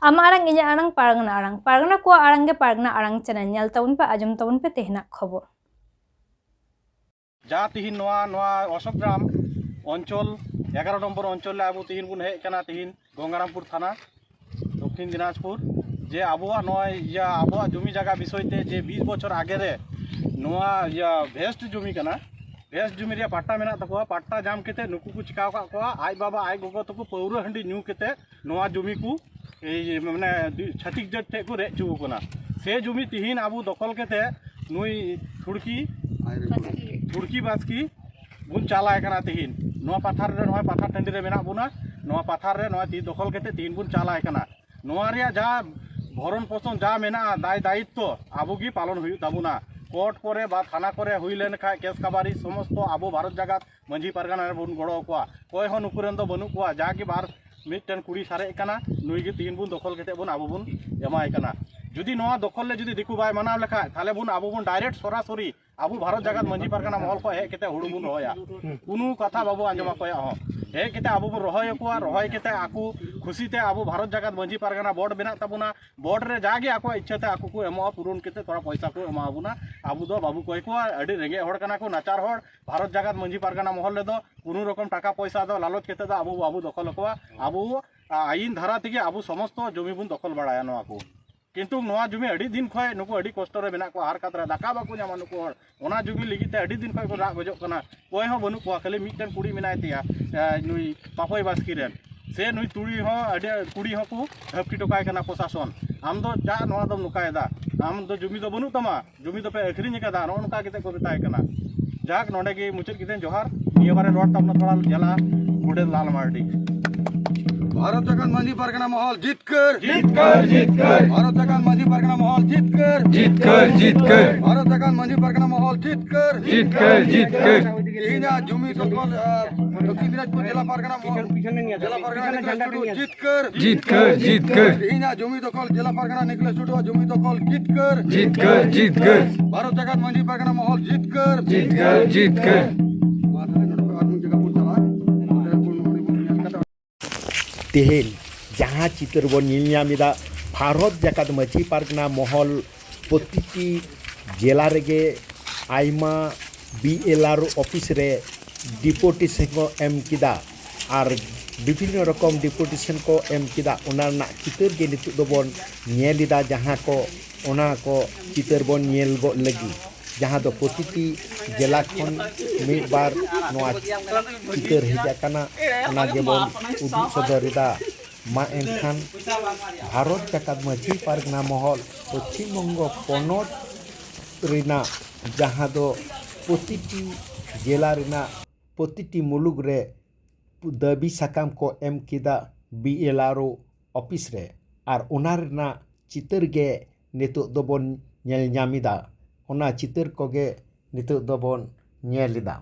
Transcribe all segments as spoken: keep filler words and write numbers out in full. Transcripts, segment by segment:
ᱟᱢᱟᱜ ᱟᱲᱟᱝ, ᱤᱧᱟᱹᱜ ᱟᱲᱟᱝ, ᱯᱟᱨᱜᱟᱱᱟ ᱟᱲᱟᱝ᱾ ᱯᱟᱨᱜᱟᱱᱟ ᱠᱚᱣᱟᱜ ᱟᱲᱟᱝ ᱜᱮ ᱯᱟᱨᱜᱟᱱᱟ ᱟᱲᱟᱝ ᱪᱮᱱᱮᱞ᱾ ᱧᱮᱞ ᱛᱟᱵᱚᱱ ᱯᱮ, ᱟᱸᱡᱚᱢ ᱛᱟᱵᱚᱱ ᱯᱮ ᱛᱮᱦᱮᱧᱟᱜ ᱠᱷᱚᱵᱚᱨ᱾ ᱡᱟ ᱛᱤᱦᱤᱧ ᱱᱚᱣᱟ, ᱱᱚᱣᱟ ᱚᱥᱳᱠ ᱜᱨᱟᱢ ᱚᱧᱪᱚᱞ, ᱮᱜᱟᱨᱚ ᱱᱚᱢᱵᱚᱨ ᱚᱧᱪᱚᱞ ᱨᱮ ᱟᱵᱚ ᱛᱤᱦᱤᱧ ᱵᱚᱱ ᱦᱮᱡ ᱟᱠᱟᱱᱟ, ᱛᱤᱦᱤᱧ ᱜᱚᱝᱜᱟᱨᱟᱢᱯᱩᱨ ᱛᱷᱟᱱᱟ, ᱫᱚᱠᱠᱷᱤᱱ ᱫᱤᱱᱟᱡᱽᱯᱩᱨ, ᱡᱮ ᱟᱵᱚᱣᱟᱜ ᱱᱚᱣᱟ ᱤᱭᱟᱹ, ᱟᱵᱚᱣᱟᱜ ᱡᱚᱢᱤ ᱡᱟᱭᱜᱟ ᱵᱤᱥᱚᱭ ᱛᱮ ᱡᱮ ᱵᱤᱥ ᱵᱚᱪᱷᱚᱨ ᱟᱜᱮ ᱨᱮ ᱱᱚᱣᱟ ᱤᱭᱟᱹ ᱵᱷᱮᱥᱴ ᱡᱚᱢᱤ ᱠᱟᱱᱟ, ᱵᱷᱮᱥᱴ ᱡᱚᱢᱤ ᱨᱮᱭᱟᱜ ᱯᱟᱴᱴᱟ ᱢᱮᱱᱟᱜ ᱛᱟᱠᱚᱣᱟ, ᱯᱟᱴᱴᱟ ᱧᱟᱢ ᱠᱟᱛᱮ ᱱᱩᱠᱩ ᱠᱚ ᱪᱤᱠᱟᱣ ᱟᱠᱟᱫ ᱠᱚᱣᱟ, ᱟᱡ ᱵᱟᱵᱟ ᱟᱡ ᱜᱚᱜᱚ ᱛᱟᱠᱚ ᱯᱟᱹᱣᱨᱟᱹ ᱦᱟᱺᱰᱤ ᱧᱩ ᱠᱟᱛᱮ ᱱᱚᱣᱟ ᱡᱚᱢᱤ ᱠᱚ ᱮᱭ ᱢᱟᱱᱮ ᱫᱩ-, ᱪᱷᱟᱹᱛᱤᱠ ᱡᱟᱹᱛ ᱴᱷᱮᱡ ᱠᱚ ᱨᱮᱡ ᱦᱚᱪᱚ ᱠᱟᱱᱟ᱾ ᱥᱮ ᱡᱚᱢᱤ ᱛᱤᱦᱤᱧ ᱟᱵᱚ ᱫᱚᱠᱷᱚᱞ ᱠᱟᱛᱮ ᱱᱩᱭ ᱛᱷᱩᱲᱠᱤ, ᱛᱷᱩᱲᱠᱤ ᱵᱟᱥᱠᱤ ᱵᱚᱱ ᱪᱟᱞᱟᱭ ᱠᱟᱱᱟ ᱛᱤᱦᱤᱧ᱾ ᱱᱚᱣᱟ ᱯᱟᱛᱷᱟᱨ ᱨᱮ, ᱱᱚᱣᱟ ᱯᱟᱛᱷᱟᱨ ᱴᱟᱺᱰᱤ ᱨᱮ ᱢᱮᱱᱟᱜ ᱵᱚᱱᱟ, ᱱᱚᱣᱟ ᱯᱟᱛᱷᱟᱨ ᱨᱮ ᱱᱚᱣᱟ ᱛᱤ ᱫᱚᱠᱷᱚᱞ ᱠᱟᱛᱮ ᱛᱤᱦᱤᱧ ᱵᱚᱱ ᱪᱟᱞᱟᱭ ᱠᱟᱱᱟ᱾ ᱱᱚᱣᱟ ᱨᱮᱭᱟᱜ ᱡᱟ ᱵᱷᱚᱨᱚᱱ ᱯᱳᱥᱚᱱ ᱡᱟ ᱢᱮᱱᱟᱜᱼᱟ, ᱫᱟᱭ ᱫᱟᱭᱤᱛᱛᱚ ᱟᱵᱚ ᱜᱮ ᱯᱟᱞᱚᱱ ᱦᱩᱭᱩᱜ ᱛᱟᱵᱚᱱᱟ᱾ ᱠᱳᱨᱴ ᱠᱚᱨᱮ ᱵᱟ ᱛᱷᱟᱱᱟ ᱠᱚᱨᱮ ᱦᱩᱭ ᱞᱮᱱ ᱠᱷᱟᱡ ᱠᱮᱥ ᱠᱟᱵᱟᱨᱤ ᱥᱚᱢᱚᱥᱛᱚ ᱟᱵᱚ ᱵᱷᱟᱨᱚᱛ ᱡᱟᱠᱟᱛ ᱢᱟᱹᱡᱷᱤ ᱯᱟᱨᱜᱟᱱᱟ ᱨᱮᱵᱚᱱ ᱜᱚᱲᱚ ᱟᱠᱚᱣᱟ᱾ ᱚᱠᱚᱭ ᱦᱚᱸ ᱱᱩᱠᱩ ᱨᱮᱱ ᱫᱚ ᱵᱟᱹᱱᱩᱜ ᱠᱚᱣᱟ᱾ ᱡᱟᱜᱮ ᱵᱟᱨ ᱢᱤᱫᱴᱮᱱ ᱠᱩᱲᱤ ᱥᱟᱨᱮᱡ ᱠᱟᱱᱟ, ᱱᱩᱭ ᱜᱮ ᱛᱤᱦᱤᱧ ᱵᱚᱱ ᱫᱚᱠᱷᱚᱞ ᱠᱟᱛᱮ ᱵᱚᱱ ᱟᱵᱚ ᱵᱚᱱ ᱮᱢᱟᱭ ᱠᱟᱱᱟ᱾ ᱡᱩᱫᱤ ᱱᱚᱣᱟ ᱫᱚᱠᱷᱚᱞ ᱞᱮ ᱡᱩᱫᱤ ᱫᱤᱠᱩ ᱵᱟᱭ ᱢᱟᱱᱟᱣ ᱞᱮᱠᱷᱟᱡ, ᱛᱟᱦᱞᱮ ᱵᱚᱱ ᱟᱵᱚ ᱵᱚᱱ ᱰᱟᱭᱨᱮᱠᱴ ᱥᱚᱨᱟᱥᱚᱨᱤ ᱟᱵᱚ ᱵᱷᱟᱨᱚᱛ ᱡᱟᱠᱟᱛ ᱢᱟᱹᱡᱷᱤ ᱯᱟᱨᱜᱟᱱᱟ ᱢᱚᱦᱚᱞ ᱠᱷᱚᱱ ᱦᱮᱡ ᱠᱟᱛᱮ ᱦᱩᱲᱩ ᱵᱚᱱ ᱨᱚᱦᱚᱭᱟ᱾ ᱠᱳᱱᱳ ᱠᱟᱛᱷᱟ ᱵᱟᱵᱚ ᱟᱸᱡᱚᱢᱟ ᱚᱠᱚᱭᱟᱜ ᱦᱚᱸ᱾ ᱦᱮᱡ ᱠᱟᱛᱮ ᱟᱵᱚ ᱵᱚᱱ ᱨᱚᱦᱚᱭ ᱟᱠᱚᱣᱟ, ᱨᱚᱦᱚᱭ ᱠᱟᱛᱮ ᱟᱠᱚ ᱠᱷᱩᱥᱤ ᱛᱮ ᱟᱵᱚ ᱵᱷᱟᱨᱚᱛ ᱡᱟᱠᱟᱛ ᱢᱟᱹᱡᱷᱤ ᱯᱟᱨᱜᱟᱱᱟ ᱵᱳᱨᱰ ᱢᱮᱱᱟᱜ ᱛᱟᱵᱚᱱᱟ, ᱵᱳᱨᱰ ᱨᱮ ᱡᱟᱜᱮ ᱟᱠᱚᱣᱟᱜ ᱤᱪᱪᱷᱟᱹ ᱛᱮ ᱟᱠᱚ ᱠᱚ ᱮᱢᱚᱜᱼᱟ, ᱯᱩᱨᱚᱱ ᱠᱟᱛᱮ ᱛᱷᱚᱲᱟ ᱯᱚᱭᱥᱟ ᱠᱚ ᱮᱢᱟ ᱵᱚᱱᱟ᱾ ᱟᱵᱚ ᱫᱚ ᱵᱟᱵᱚ ᱠᱚᱭ ᱠᱚᱣᱟ, ᱟᱹᱰᱤ ᱨᱮᱸᱜᱮᱡ ᱦᱚᱲ ᱠᱟᱱᱟ ᱠᱚ, ᱱᱟᱪᱟᱨ ᱦᱚᱲ᱾ ᱵᱷᱟᱨᱚᱛ ᱡᱟᱠᱟᱛ ᱢᱟᱹᱡᱷᱤ ᱯᱟᱨᱜᱟᱱᱟ ᱢᱚᱦᱚᱞ ᱨᱮᱫᱚ ᱠᱳᱱᱳ ᱨᱚᱠᱚᱢ ᱴᱟᱠᱟ ᱯᱚᱭᱥᱟ ᱫᱚ ᱞᱟᱞᱚᱪ ᱠᱟᱛᱮ ᱫᱚ ᱟᱵᱚ ᱵᱟᱵᱚ ᱫᱚᱠᱷᱚᱞ ᱟᱠᱚᱣᱟ᱾ ᱟᱵᱚ, ᱟ, ᱟᱭᱤᱱ ᱫᱷᱟᱨᱟ ᱛᱮᱜᱮ ᱟᱵᱚ ᱥᱚᱢᱚᱥᱛᱚ ᱡᱚᱢᱤ ᱵᱚᱱ ᱫᱚᱠᱷᱚᱞ ᱵᱟᱲᱟᱭᱟ ᱱᱚᱣᱟ ᱠᱚ᱾ ᱠᱤᱱᱛᱩ ᱱᱚᱣᱟ ᱡᱚᱢᱤ ᱟᱹᱰᱤ ᱫᱤᱱ ᱠᱷᱚᱱ ᱱᱩᱠᱩ ᱟᱹᱰᱤ ᱠᱚᱥᱴᱚ ᱨᱮ ᱢᱮᱱᱟᱜ ᱠᱚᱣᱟ, ᱦᱟᱨᱠᱟᱛ ᱨᱮ ᱫᱟᱠᱟ ᱵᱟᱠᱚ ᱧᱟᱢᱟ ᱱᱩᱠᱩ ᱦᱚᱲ᱾ ᱚᱱᱟ ᱡᱚᱢᱤ ᱞᱟᱹᱜᱤᱫ ᱛᱮ ᱟᱹᱰᱤ ᱫᱤᱱ ᱠᱷᱚᱱ ᱠᱚ ᱨᱟᱜ ᱜᱚᱡᱚᱜ ᱠᱟᱱᱟ᱾ ᱚᱠᱚᱭ ᱦᱚᱸ ᱵᱟᱹᱱᱩᱜ ᱠᱚᱣᱟ, ᱠᱷᱟᱹᱞᱤ ᱢᱤᱫᱴᱮᱱ ᱠᱩᱲᱤ ᱢᱮᱱᱟᱭ ᱛᱟᱭᱟ, ᱮ, ᱱᱩᱭ ᱯᱟᱯᱚᱭ ᱵᱟᱥᱠᱮ ᱨᱮᱱ᱾ ᱥᱮ ᱱᱩᱭ ᱛᱩᱲᱤ ᱦᱚᱸ ᱟᱹᱰᱤ ᱠᱩᱲᱤ ᱦᱚᱸᱠᱚ ᱫᱷᱟᱯᱠᱤ ᱦᱚᱴᱚ ᱠᱟᱭ ᱠᱟᱱᱟ ᱯᱨᱚᱥᱟᱥᱚᱱ᱾ ᱟᱢ ᱫᱚ ᱪᱟ ᱱᱚᱣᱟ ᱫᱚᱢ ᱱᱚᱝᱠᱟᱭᱮᱫᱟ? ᱟᱢ ᱫᱚ ᱡᱚᱢᱤ ᱫᱚ ᱵᱟᱹᱱᱩᱜ ᱛᱟᱢᱟ, ᱡᱚᱢᱤ ᱫᱚᱯᱮ ᱟᱹᱠᱷᱨᱤᱧ ᱟᱠᱟᱫᱟ, ᱱᱚᱜᱼᱚ ᱱᱚᱝᱠᱟ ᱠᱟᱛᱮ ᱠᱚ ᱢᱮᱛᱟᱭ ᱠᱟᱱᱟ᱾ ᱡᱟᱠ, ᱱᱚᱰᱮ ᱜᱮ ᱢᱩᱪᱟᱹᱫ ᱠᱮᱫᱟᱹᱧ᱾ ᱡᱚᱦᱟᱨ᱾ ᱱᱤᱭᱟᱹ ᱵᱟᱨᱮ ᱨᱚᱲ ᱛᱟᱵᱚᱱᱟ ᱛᱷᱚᱲᱟ ᱡᱮᱞᱟ ᱜᱚᱰᱮᱛ ᱞᱟᱞ ᱢᱟᱨᱰᱤ᱾ ᱵᱷᱟᱨᱚᱛ ᱡᱟᱠᱟᱛ ᱢᱟᱹᱡᱷᱤ ᱯᱟᱨᱜᱟᱱᱟ ᱢᱚᱦᱚᱞ ᱡᱤᱛᱠᱟᱹᱨ᱾ ᱡᱤᱛᱠᱟᱹᱨ, ᱡᱤᱛᱠᱟᱹᱨ᱾ ᱵᱷᱟᱨᱚᱛ ᱡᱟᱠᱟᱛ ᱢᱟᱹᱡᱷᱤ ᱯᱟᱨᱜᱟᱱᱟ ᱢᱚᱦᱚᱞ ᱡᱤᱛᱠᱟᱹᱨ᱾ ᱡᱤᱛᱠᱟᱹᱨ, ᱡᱤᱛᱠᱟᱹᱨ᱾ ᱵᱷᱟᱨᱚᱛ ᱡᱟᱠᱟᱛ ᱢᱟᱹᱡᱷᱤ ᱯᱟᱨᱜᱟᱱᱟ ᱢᱚᱦᱚᱞ ᱡᱤᱛᱠᱟᱹᱨ᱾ ᱡᱤᱛᱠᱟᱹᱨ, ᱡᱤᱛᱠᱟᱹᱨ᱾ ᱛᱮᱦᱮᱧᱟᱜ ᱡᱚᱢᱤ ᱫᱚᱠᱷᱚᱞ, ᱟ, ᱫᱚᱠᱠᱷᱤᱱ ᱫᱤᱱᱟᱡᱽᱯᱩᱨ ᱡᱮᱞᱟ ᱯᱟᱨᱜᱟᱱᱟ ᱢᱚᱦᱚᱞ, ᱡᱮᱞᱟ ᱯᱟᱨᱜᱟᱱᱟ ᱱᱤᱠᱷᱤᱞᱮᱥ ᱴᱩᱰᱩ ᱡᱤᱛᱠᱟᱹᱨ᱾ ᱡᱤᱛᱠᱟᱹᱨ, ᱡᱤᱛᱠᱟᱹᱨ᱾ ᱛᱮᱦᱮᱧᱟᱜ ᱡᱚᱢᱤ ᱫᱚᱠᱷᱚᱞ, ᱡᱮᱞᱟ ᱯᱟᱨᱜᱟᱱᱟ ᱱᱤᱠᱷᱤᱞᱮᱥ ᱴᱩᱰᱩᱣᱟᱜ ᱡᱚᱢᱤ ᱫᱚᱠᱷᱚᱞ ᱡᱤᱛᱠᱟᱹᱨ᱾ ᱡᱤᱛᱠᱟᱹᱨ, ᱡᱤᱛᱠᱟᱹᱨ᱾ ᱵᱷᱟᱨᱚᱛ ᱡᱟᱠᱟᱛ ᱢᱟᱹᱡᱷᱤ ᱯᱟᱨᱜᱟᱱᱟ ᱢᱚᱦᱚᱞ ᱡᱤᱛᱠᱟᱹᱨ᱾ ᱡᱤᱛᱠᱟᱹᱨ, ᱡᱤᱛᱠᱟᱹᱨ᱾ ᱢᱟ ᱛᱟᱦᱞᱮ ᱱᱚᱰᱮ ᱠᱷᱚᱱ ᱟᱨ ᱢᱤᱫ ᱡᱟᱭᱜᱟ ᱵᱚᱱ ᱪᱟᱞᱟᱜᱼᱟ᱾ ᱚᱸᱰᱮ ᱵᱚᱱ, ᱱᱚᱰᱮ ᱵᱚᱱ ᱧᱮᱞ ᱠᱟᱛᱮ ᱛᱮᱦᱮᱧ ᱡᱟᱦᱟᱸ ᱪᱤᱛᱟᱹᱨ ᱵᱚᱱ ᱧᱮᱞ ᱧᱟᱢ ᱮᱫᱟ, ᱵᱷᱟᱨᱚᱛ ᱡᱟᱠᱟᱛ ᱢᱟᱹᱡᱷᱤ ᱯᱟᱨᱜᱟᱱᱟ ᱢᱚᱦᱚᱞ ᱯᱨᱚᱛᱤᱴᱤ ᱡᱮᱞᱟ ᱨᱮᱜᱮ ᱟᱭᱢᱟ ᱵᱤ ᱮᱞ ᱟᱨ ᱳ ᱚᱯᱷᱤᱥ ᱨᱮ ᱰᱮᱯᱩᱴᱮᱥᱚᱱ ᱠᱚ ᱮᱢ ᱠᱮᱫᱟ ᱟᱨ ᱵᱤᱵᱷᱤᱱᱱᱚ ᱨᱚᱠᱚᱢ ᱰᱮᱯᱩᱴᱮᱥᱚᱱ ᱠᱚ ᱮᱢ ᱠᱮᱫᱟ᱾ ᱚᱱᱟ ᱨᱮᱱᱟᱜ ᱪᱤᱛᱟᱹᱨ ᱜᱮ ᱱᱤᱛᱚᱜ ᱫᱚᱵᱚᱱ ᱧᱮᱞ ᱮᱫᱟ, ᱡᱟᱦᱟᱸ ᱠᱚ, ᱚᱱᱟ ᱠᱚ ᱪᱤᱛᱟᱹᱨ ᱵᱚᱱ ᱧᱮᱞ ᱜᱚᱫ ᱞᱟᱹᱜᱤᱫ, ᱡᱟᱦᱟᱸ ᱫᱚ ᱯᱨᱚᱛᱤᱴᱤ ᱡᱮᱞᱟ ᱠᱷᱚᱱ ᱢᱤᱫ ᱵᱟᱨ ᱱᱚᱣᱟ ᱪᱤᱛᱟᱹᱨ ᱦᱮᱡ ᱟᱠᱟᱱᱟ, ᱚᱱᱟ ᱜᱮᱵᱚᱱ ᱩᱫᱩᱜ ᱥᱚᱫᱚᱨ ᱮᱫᱟ᱾ ᱢᱟ ᱮᱱᱠᱷᱟᱱ, ᱵᱷᱟᱨᱚᱛ ᱡᱟᱠᱟᱛ ᱢᱟᱹᱡᱷᱤ ᱯᱟᱨᱜᱟᱱᱟ ᱢᱚᱦᱚᱞ ᱯᱚᱪᱷᱤᱢ ᱵᱚᱝᱜᱚ ᱯᱚᱱᱚᱛ ᱨᱮᱱᱟᱜ, ᱡᱟᱦᱟᱸ ᱫᱚ ᱯᱨᱚᱛᱤᱴᱤ ᱡᱮᱞᱟ ᱨᱮᱱᱟᱜ, ᱯᱨᱚᱛᱤᱴᱤ ᱢᱩᱞᱩᱠ ᱨᱮ ᱫᱟᱹᱵᱤ ᱥᱟᱠᱟᱢ ᱠᱚ ᱮᱢ ᱠᱮᱫᱟ ᱵᱤ ᱮᱞ ᱟᱨ ᱳ ᱚᱯᱷᱤᱥ ᱨᱮ, ᱟᱨ ᱚᱱᱟ ᱨᱮᱱᱟᱜ ᱪᱤᱛᱟᱹᱨ ᱜᱮ ᱱᱤᱛᱚᱜ ᱫᱚᱵᱚᱱ ᱧᱮᱞ ᱧᱟᱢ ᱮᱫᱟ᱾ ᱚᱱᱟ ᱪᱤᱛᱟᱹᱨ ᱠᱚᱜᱮ ᱱᱤᱛᱚᱜ ᱫᱚᱵᱚᱱ ᱧᱮᱞ ᱮᱫᱟ᱾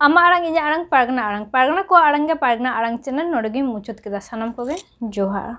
ᱟᱢᱟᱜ ᱟᱲᱟᱝ, ᱤᱧᱟᱹᱜ ᱟᱲᱟᱝ, ᱯᱟᱨᱜᱟᱱᱟ ᱟᱲᱟᱝ, ᱯᱟᱨᱜᱟᱱᱟ ᱠᱚᱣᱟᱜ ᱟᱲᱟᱝ ᱜᱮ ᱯᱟᱨᱜᱟᱱᱟ ᱟᱲᱟᱝ ᱪᱮᱱᱮᱞ᱾ ᱱᱚᱰᱮ ᱜᱤᱧ ᱢᱩᱪᱟᱹᱫ ᱠᱮᱫᱟ᱾ ᱥᱟᱱᱟᱢ ᱠᱚᱜᱮ ᱡᱚᱦᱟᱨ᱾